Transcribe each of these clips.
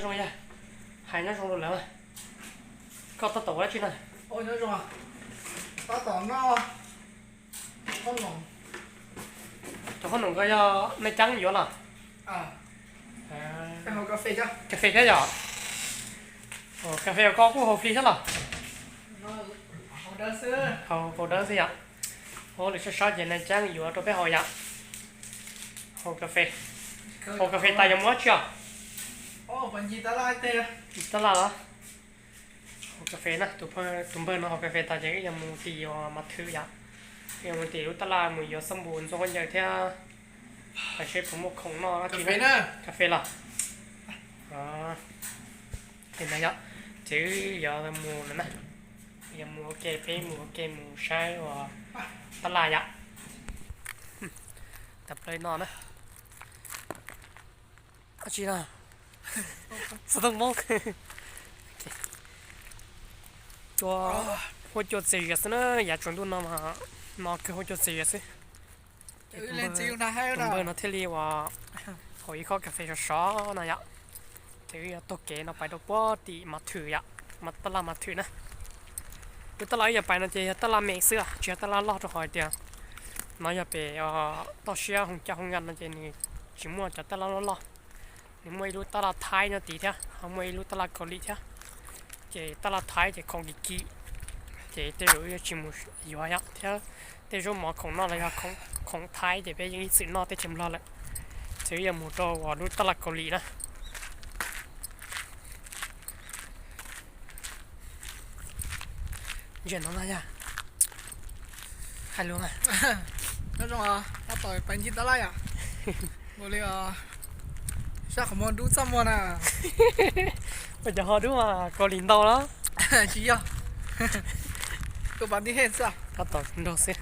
Zoo yog, hais nyob zoo rau lawv. Koj tab tom ua dab tsi na? Cov khaub noom ko yog nais ceeb yuav los? Kas fes thiab yom? Kas fes koj kuj haus flis thiab los? Haus dawb xwb yom. Ua lwm sab sab ces nais ceeb yuav rau peb haus yom. Haus kas fes, haus kas fes tas yuav mus dab tsi os? Ncig tab laj los? Haus kas fes na, tus npawg no haus kas fes tas ces wb yuav mus tim mas thwm yom. Wb yuav mus tim lub tab laj mus yuav xab npum ntxuag khaub ncaws thiab, hais seb puas muaj khoom noj dab tsi. Kas fes los? Ces no yom, ces wb yuav mus lawm na. Yuav mus ua ke, peb mus ua ke mus saib ua tab laj yom. Tawm plaws no na. Dab tsi no? Xov tooj Hmoob. Cua, huab cua txias zias xwb na, yav tsaus ntuj no mas no kawg huab cua txias zias xwb. Tus npawg no thiaj li ua haus ib khob kas fes sov sov no yom. Ces wb yuav taug kev no pais rau puag tim mas thwm yom, mas tab laj mas thwm na. Lub tab laj wb yuav pais no ces yog tab laj me xwb, tsis yog tab laj loj rau qhov hais tias no yog pem toj siab Hoos Caj Hoos Nkas no ces nws tsis muaj cov tab laj loj loj. Nws muaj ib lub tab laj Thaib nyob tid thiab ho muaj ib lub tab laj Kaus Lim thiab. Ces tab laj Thaib ces khoom kim kim, ces tej zaum wb yuav tsis mus yuav yom, thiab tej zaub mov khoom noj los yog khoom Thaib ces peb yeej ib txwm noj teb chaws Nplog lawm. Ces wb yuav mus rau uas lub tab laj Kaus Lim na. Ntsia no na yog hais lus mas. Nyob zoo, tab tom pais ncig tab laj yom. Ua li sab qhov muag dub txaj muag na. Ua cas ho dub mas Kaus Lim ntau los? Tsis yog, tus pas nti hej xwb. Tab tom nrog xwb.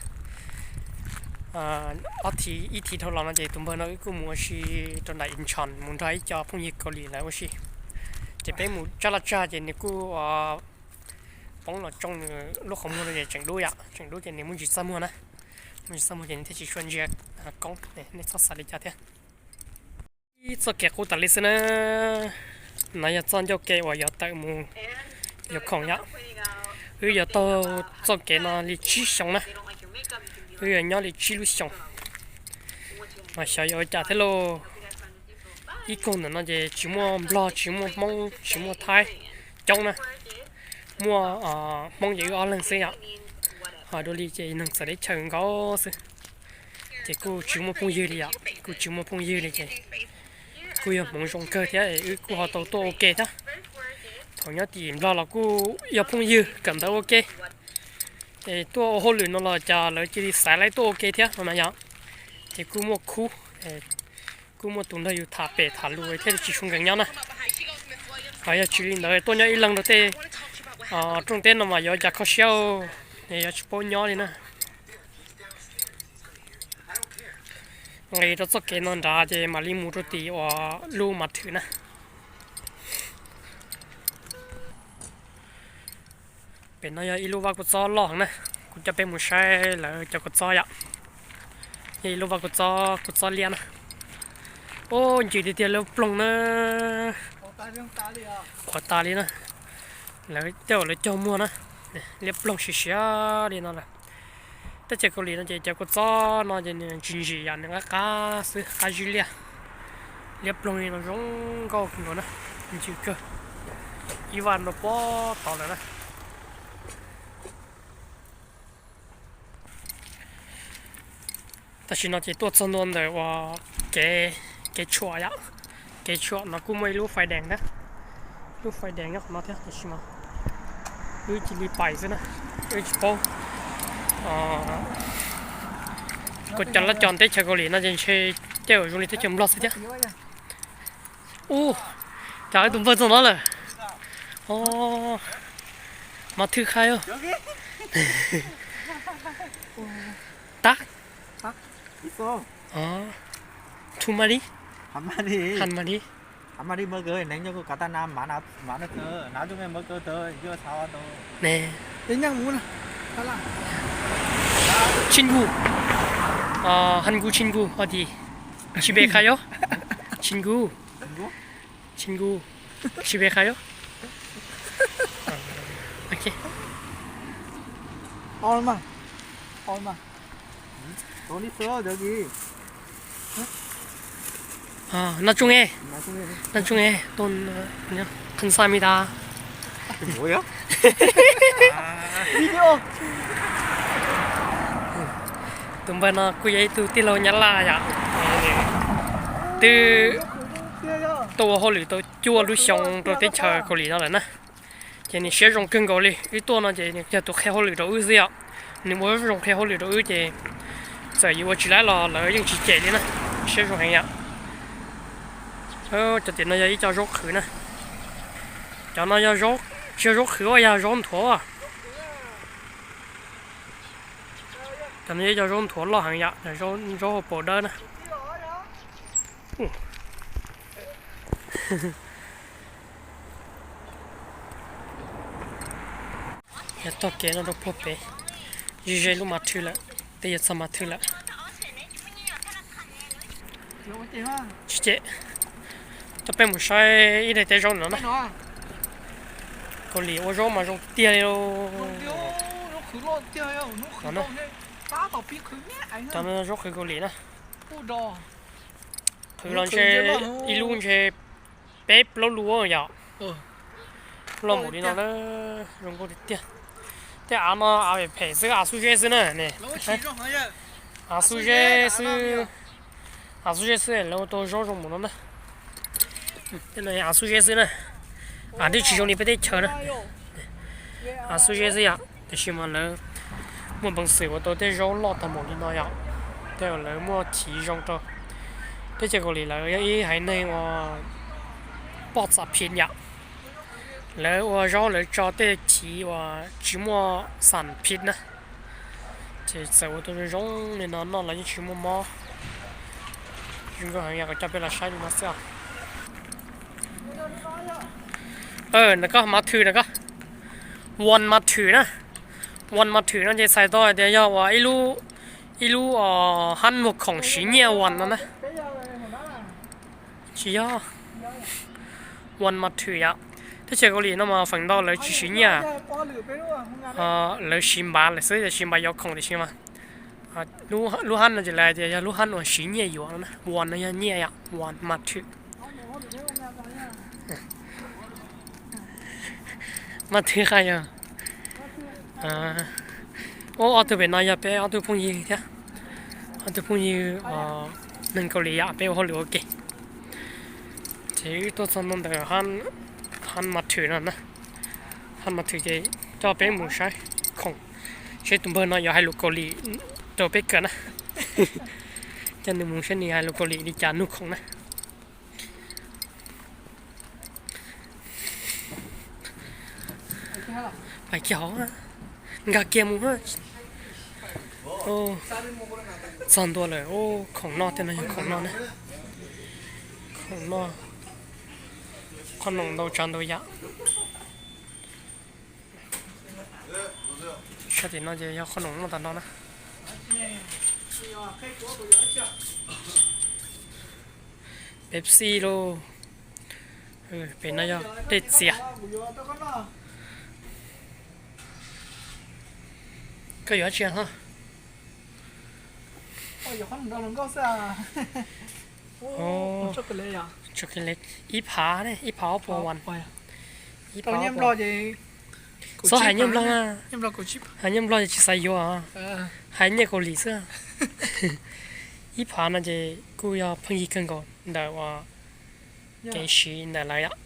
Ob thiv ib thiv dhau los no ces tus npawg no wb kuj mus ua si rau nram Incheon mus nrog ib co phooj ywg Kaus Lim lawv ua si. Ces peb mus tsab laj tsag ces nws kuj poob los tsoo nws lub qhov muag no ces tseem dub yom, tseem dub ces nws muaj ntsis txaj muag na. Muaj ntsis txaj muag ces nws thiaj tsis tshua ntsia koob, nej txhob xav li cas thiab. Ib txoj kev qub tas li xwb na. No yog txoj ncauj ke uas yuav tawm mus yuav khoom yom. Wb yuav taug txoj kev no li tsib xyoos na. Wb yuav nyob li tsib lub xyoos. Mas xyov yuav ua cas thiab lauj. Ib koog ntawm no ces tsis muaj Nplog, tsis muaj Hmoob, tsis muaj Thaib coob na. Muaj Hmoob ces wb ob leeg xwb yom. Ho dua li ces neeg txawv teb chaws nkaus xwb. Ces kuj tsis muaj phooj ywg li yom, kuj tsis muaj phooj ywg li ces kuj yog hmoov zoo kawg thiab wb kuj ho tau tuaj ua ke thiab. Thaum nyob tim Nplog los kuj yog phooj ywg kawm ntawv ua ke, es tuaj ua hauj lwm no los cas lawv cia li xaiv laib tuaj ua ke thiab no na yom. Ces kuj muaj khub, kuj muaj tus nrog yus tham pem tham lus thiaj li tsis tshua nkees nyob na. Ho yog tsis li ntawd tuaj nyob ib leeg rau tej rooj teb no mas yuav cas kho siab, yuav tsis paub nyob li na. Nqis rau txoj kev no nrad ces mam li mus rau tim uas lub mas thwm na. Pem no yog ib lub vaj kua txob loj heev na, kuv coj peb mus saib lawv cov kua txob yom. Yog ib lub vaj kua txob, kua txob liab na. Ub, ncig tiag tiag liab ploog na. Qhuav tas li na. Lawv tej zaum lawv cog muag na. Liab ploog siav siav li no lawm. Teb chaws Kaus Lim no ces cov kua txob no ces nws ntsim ntsim yom, nws qab qab xwb, qab zib liaj. Liab ploog li no zoo nkauj kawg nkaus na. Ncig kawg, ib vaj no puag tod lawm na. Tam sim no ces tuaj txog ntua ntawm uas kev, kev tshuam yom. Kev tshuam no kuj muaj ib lub fais dees thiab, lub fais dees nyob qhov no thiab, tiam sis mas wb cia li pais xwb na, wb tsis paub. Kuv cov laj cov teb chaws Kaus Lim no ces ntshe tej zaum zoo li teb chaws Nplog xwb thiab. Ub, cas wb tus npawg txog no lawm. Mas thwj khai. Tab, thu ma li, han ma li. Chinh gu, han gu chinh gu, ho ti, chi be khai yo, chinh gu, chinh gu. Tsis pem qab yom. Ok. Ol mas. Ol mas. Ol li xwb dawb kis. Noj tsooj e. Noj tsooj e. Tuaj qhov xaj mi tas. Tus npawg no kuj yog ib tug tij laug Nyab Laj yom. Twb tuaj ua hauj lwm tau cuaj lub xyoo rau teb chaws Kaus Lim no lawm na. Ces nws siab zoo kawg nkaus li, wb tuaj no ces nws yog tus qhia hauj lwm rau wb xwb yom. Nws ua zoo qhia hauj lwm rau wb ces txawm yus ua tsis laib los lawv yeej tsis cem li na. Siab zoo heev yom. Cov tim no yog ib co zaub qhwv na. Cov no yog, tsis yog zaub qhwv, yog zaub nthuav. Cov no yog ib co zaub nthuav loj heev yom, zaub hauv paus dawb na. Yog tog kev no rau puag pem, ze ze lub Mas Thwm lawm, twb yuav txog Mas Thwm lawm. Tsis cem, coj peb mus saib ib daim teb zaub no na. Kaus Lim ua zaub mas zoo tiag li. Cov no zaub qhwv Kaus Lim na. Qhwv los ntshe ib lub ntshe peb plaub lub yom. Loj npaum li no na, zoo nkauj tiag tiag. Tej av no av phem xwb, av xub zeb xwb na ne. Av xub zeb xwb, av xub zeb xwb lawv ua tau zaub zoo npaum no na. Tej no av xub zeb xwb na, av twb tsis zoo li peb teb chaws na. Av xub zeb xwb yom, tiam sis mas lawv muaj peev xwm ua tau tej zaub loj tag npaum li no yom. Tej lawv muaj chiv zoo rau. Teb chaws Kaus Lim lawv yog ib haiv neeg uas poj xam phiv yom. Lawv ua zaub lawv tso tej chiv uas tsis muaj xam phiv na, ces txawm ua tau zoo zoo li no noj los yeej tsis muaj mob. Zoo nkauj heev, yog kom coj peb los saib li no xwb os. Ntawm koj Mas Thwm ntawm koj, Vaj Mas Thwm na. Vaj Mas Thwm no ces txhais tau hais tias yog uas ib lub, ib lub hab muag khoom siv nyiaj Vaj no na. Tsis yog, Vaj Mas Thwm yom. Teb chaws Kaus Lim no mas feem ntau lawv tsis siv nyiaj, lawv siv npav lawm xwb, siv npav yuav khoom tiam sis mas lub hab no ces lawv hais tias yog lub hab uas siv nyiaj yuav no na. Vaj no yog nyiaj yom, Vaj Mas Thwm. Mas Thwm qab yog, ob tug pem no yog peb ob tug phooj ywg thiab, ob tug phooj ywg neeg Kaus Lim yom, peb ua hauj lwm ua ke. Ces wb tuaj txog no ntawm hab Mas Thwm no na. Hab Mas Thwm ces coj peb mus saib khoom, seb tus npawg no yuav hais lus Kaus Lim rau peb kawm na. Coj nws mus saib nws hais lus Kaus Lim li cas nug khoom na. Pais kiag hauv, nkag kiag mus. Txog ntua lawm, khoom noj tej no yog khoom noj na. Khoom noj, qhob noom ntau tsav ntau yam. Sab tim no ces yog qhob noom noj tag nrho na. Pepsi lauj. Pem no yog tej txias. Koj yuav dab tsi? Chocolate, ib phav, ib phav ob puas vas. Ib phav ob puas. Txhob hais nyiaj Nplog, hais nyiaj Nplog ces tsis xav yuav, hais nyiaj Kaus Lim xwb. Ib phav no ces kuj yog pheej yig kawg nkaus ntawm uas kev siv ntawm lawv yom.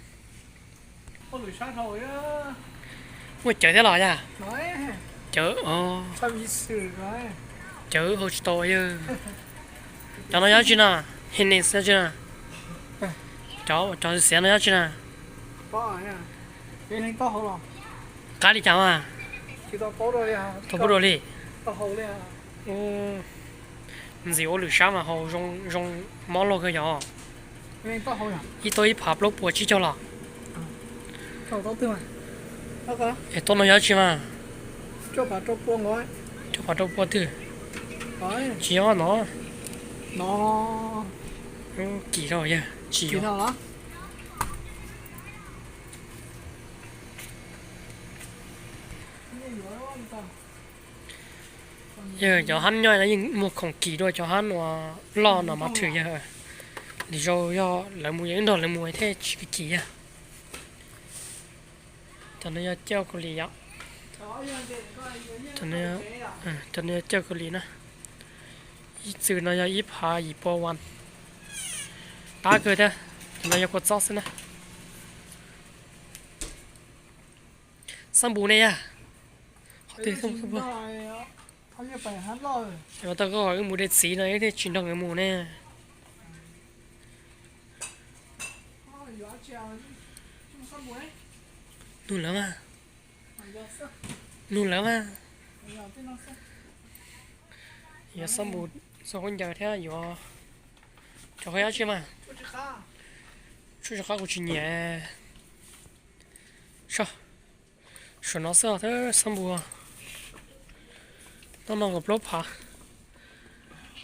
Muaj cawv thiab los yog? Cawv, cawv hau tsis tau yog. Cov no yog dab tsi no? Guinness yog dab tsi no? Cov, cov xiav no yog dab tsi no? Qab li cas mas? Tau pub dua li. Ntxim ua lwm sab mas haus zoo mob luaj kawg yog. Ib tug ib phav plaub puas tsib caug los. Es tau no yog dab tsi mas? Cuaj phav rau pua twg? Tsis yog no. Kim rau yog tsis yog. Yog cov hab nyob no yeej muag khoom kim dua cov hab uas loj no mas thwm yog. Lwm zaus yog lawv mus yeej nrog lawv mus thiaj tsis kim yog. Cov no yog cauj Kaus Lim yom. Cov no yog cauj Kaus Lim na. Ib txwm no yog ib phav yim pua vas. Qab kawg thiab. Cov no yog kua txob xwb na. Xab npus ne yog. Qhov twg xab npus? Tau koj wb mus de txiv no wb thiaj tsis nrog nkawd mus ne. Nug lawv mas. Nug lawv mas. Yuav xab npus txog khaub ncaws thiab yuav cov qhov dab tsi mas. Tshuaj tsis qab kuv tsis nyiam. Saum no xwb os, xab npus. Nab no kaum plaub phav.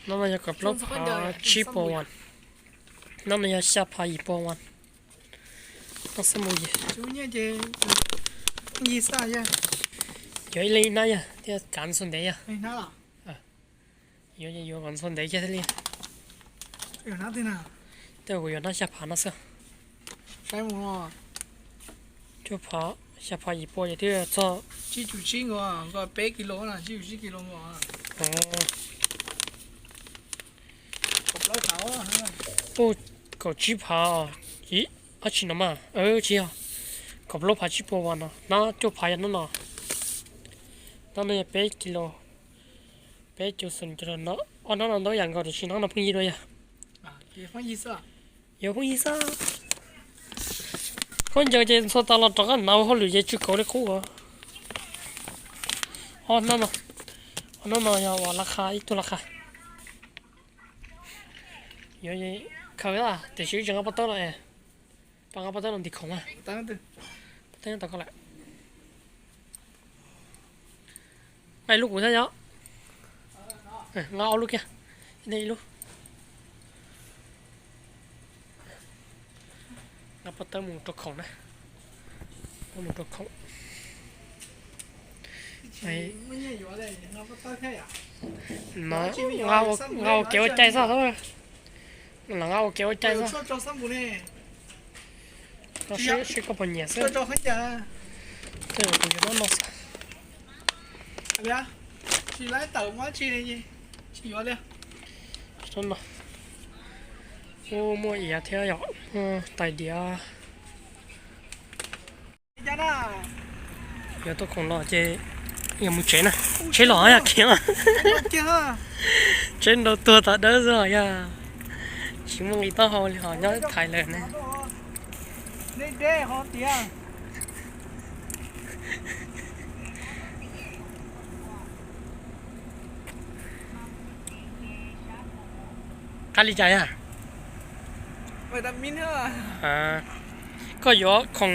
Nab no yog kaum plaub phav tsib pua vas. Nab no yog xya phav yim pua vas. Nab xab npus yig. Yuav ib leeg ib nab yog thiaj kav ntxhua ntev yog. Yuav yuav kom ntxhua ntev kiag thiaj li. Tej kuv yuav nab xya phav no xwb. Cuaj phav, xya phav yim pua ces twb txog. Ub, kaum tsib phav, ab tsi no mas, tsis yog, kaum plaub phav tsib pua vas no, nab cuaj phav yog nab no. Nab no yog peb kis lus, peb cuv xum no, ob nab no ntau yam nkaus tiam sis nab no pheej yig dua yog. Yuav pheej yig xwb. Khaub ncaws ces ntxhua tas los rov qab hnav ua hauj lwm ces tsw kauv li qub os. Ob nab no, ob nab no yog uas laj qha ib tug laj qha. Yuav khaws tiam sis wb tsis nqa pob tawb los es, pab nqa pob tawb los ntim khoom na. Pob tawb nyob tom ko lawm. Nqa ib lub kuv thiab yom. Nqa ob lub kiag, ib leeg ib lub. Nqa pob tawb mus rau khoom na. Mus rau khoom. Nqa ua kev ua cai xwb. Los nqa ua kev ua cai xwb. Seb koj puas nyiam xwb. Tej zaum kuv yuav nab no xwb. Nab no kuj muaj iav thiab yom, muaj tais diav. Yuav tuaj khoom los ces yog mus tsev na. Tsheb los yog khiav. Tsheb nrau tuag tas dawb xwb os yog. Tsis muaj nqi taub hau li ho nyob thaiv lawm ne. Qab li cas yog? Koj yuav khoom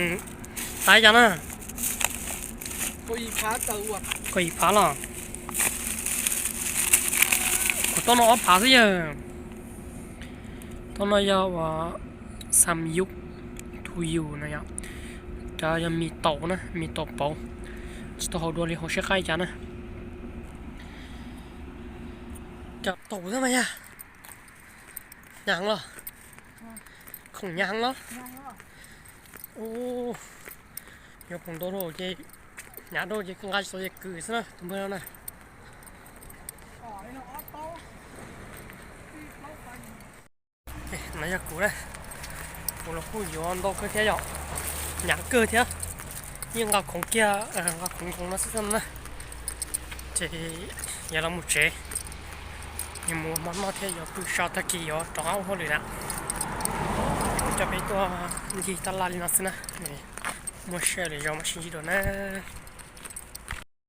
tas cas na? Kaum yim phav los? Kuv tau no ob phav xwb yog. Tau no yog uas xam yub, thu yus no yom. Cov yog mis taum na, mis taum pauv. Tsis tau haus dua li, haus seb qab li cas na. Cov taum xwb mas yog. Hnyav heev los? Khoom hnyav heev los? Ub, yuav khoom ntau dhau ces, hnyav dhau ces nqa tsis tau ces kwv xwb na tus npawg no na. No yog kuv na, kuv los kuj yuav ntau kawg thiab yom, hnyav kawg thiab. Yeej nqa khoom kiag, nqa khoom nkoos no xwb xwb no na. Ces yog los mus tsev, yog mus hmo noj thiab yuav pw so tag kis yuav rov qab ua hauj lwm na. Coj peb tuaj ncig taj laj li no xwb na. Muaj sij hawm lwm zaus mam sib ntsib dua na.